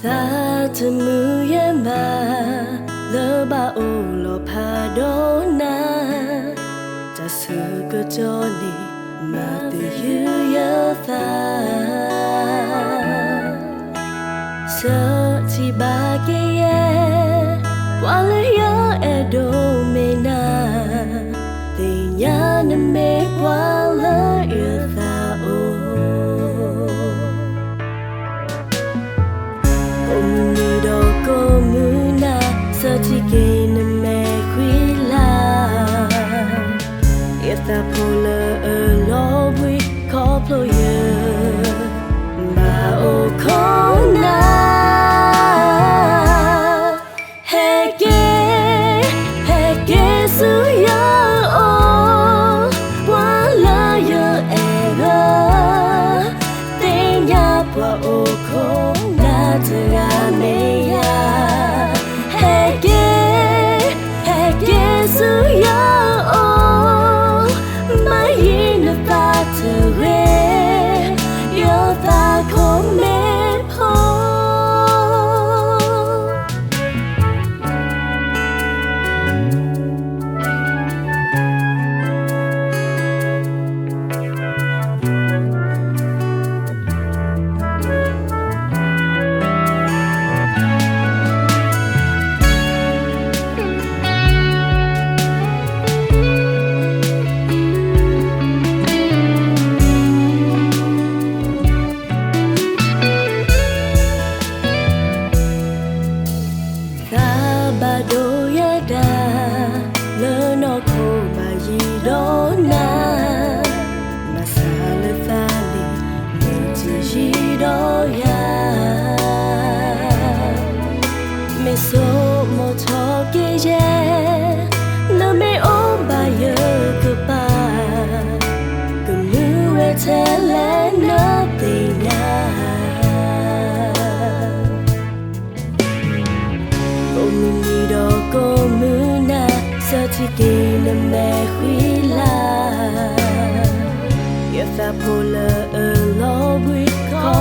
သးတမုာ်ယဲၢ်မး လၢဘၣ်အိၣ်လီၤဖးဒီးနၤ, တၢ်ဆၢကတီၢ်န့ၣ် မၤသယုၢ်ယသး ဆၢထံၣ်ဘၣ်က့ၤယဲ ပှၤလၢယအဲၣ်ဒိးမ့ၢ်နၤ, သ့ၣ်ညါနမ့ၢ်ပှၤလၢယသးအိၣ် ကိးမုၢ်နံၤဒီးကိးမုၢ်နၤ ဆၢထံၣ်က့ၤနမဲာ်ကွံာ်လၢ်, ယသးဖိလၢအလီၤဘှံးခီဖျိယ ဘၣ်အိၣ်ခိးနၤ ဟဲက့ၤ, ဟဲက့ၤဆူယအိၣ်, ပှၤလၢယအဲၣ်ဂၢၢ်, သ့ၣ်ညါပှၤအိၣ်ခိးနၤတဂၤမ့ၢ်ယၤ, ဟဲက့ၤ, ဟဲက့ၤဆူယအိၣ်, မၤယံၤနသးတဂ့ၤ, ယသးခိၣ်မ့ၢ်ဖိ သးဘၣ်ဒိယၤဒၣ် လၢနီၢ်ခိမၤယံၤဒီးနၤ, ဘၣ်ဆၣ်လၢသးန့ၣ် မ့ၢ်တယံၤဒီးယၤ မ့ၢ်ဆိကမိၣ်ထီၣ်က့ၤယဲ, နမ့ၢ်အိၣ်ဘၣ်ယကပၤ, ကမုာ်ဝဲထဲလဲၣ်နသ့ၣ်ညါ ကိးမုၢ်နံၤဒီးကိးမုၢ်နၤ ဆၢထံၣ်က့ၤနမဲာ်ကွံာ်လၢ်, ယသးဖိလၢအလီၤဘှံးခီဖျိ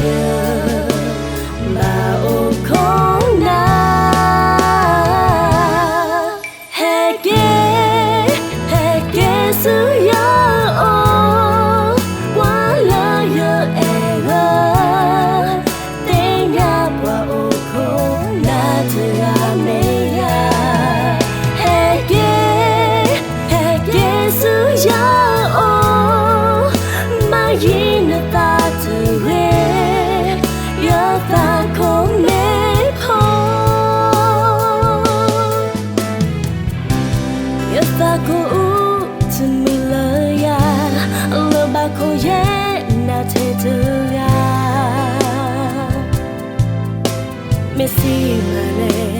ယ ဘၣ်အိၣ်ခိးနၤ ဟဲက့ၤ, ဟဲက့ၤဆူယအိၣ်, ပှၤလၢယအဲၣ်ဂၢၢ်, သ့ၣ်ညါပှၤအိၣ်ခိးနၤတဂၤမ့ၢ်ယၤ, ဟဲက့ၤ, ဟဲက့ၤဆူယအိၣ်, မၤယံၤနသးတဂ့ၤ, ယသးခိၣ်မ့ၢ်ဖိ ယသးခိၣ်အူတမုာ်လၢယၤ, လၢဘၣ်ခိၣ်ယဲၢ်နၤထဲတဂၤ, မ့ၢ်စံးမၤလဲၣ်